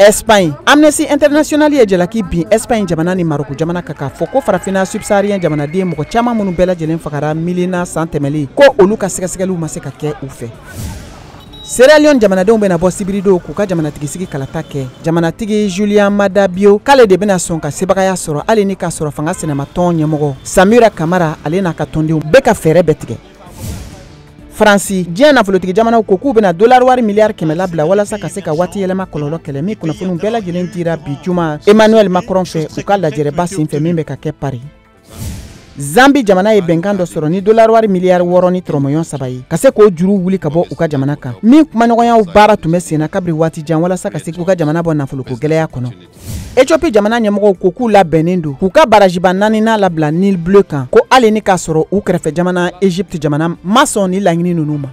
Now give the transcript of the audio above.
Espagne, Amnesty International ye jalaki bin Espagne jamana ni Maroc jamana kan, k'a fɔ ko farafinna subsaharien jamanaden mɔgɔ caman minnu bɛɛ lajɛlen fagara milina san tɛmɛlen, ko olu ka sɛgɛsɛgɛliw ma se ka kɛ u fɛ. Sierra Leone jamanadenw bɛna bɔ sibiridon k'u ka jamanatigisigi kalata kɛ. Jamanatigi Julius Maada Bio k'ale de bɛna sɔn ka sebagaya sɔrɔ, hali ni k'a sɔrɔ fanga sinamatɔn ɲɛmɔgɔ Samura Kamara, ale n'a ka tɔndenw bɛɛ ka fɛɛrɛ bɛɛ tigɛ. Faransi, diɲɛ nafolotigi jamanaw ko k'u bɛna dolari wari miliyari 100 labila walasa ka se ka waati yɛlɛma kɔlɔlɔ kɛlɛ, min kunnafoniw bɛɛ lajɛlen dira bi juma Emmanuel Macron fɛ u ka lajɛrɛba senfɛ min bɛ ka kɛ Paris. Zambi jamana ye bɛnkan dɔ sɔrɔ ni dolari wari miliyari 6 ni tɔrɔmɔɲɔ 3 ye, ka se k'o juru wuli ka bɔ u ka jamana kan, min kumaɲɔgɔnyaw baara tun bɛ senna kabiri waati jan walasa ka se k'u ka jamana bɔ nafoloko gɛlɛya kɔnɔ. Ethiopie jamana ɲɛmɔgɔw ko k'u labɛnnen don k'u ka barajiba naaninan labila Nil Bleu kan, ko hali ni k'a sɔrɔ u kɛrɛfɛ jamana Egypte jamana ma sɔn ni laɲini ninnu ma.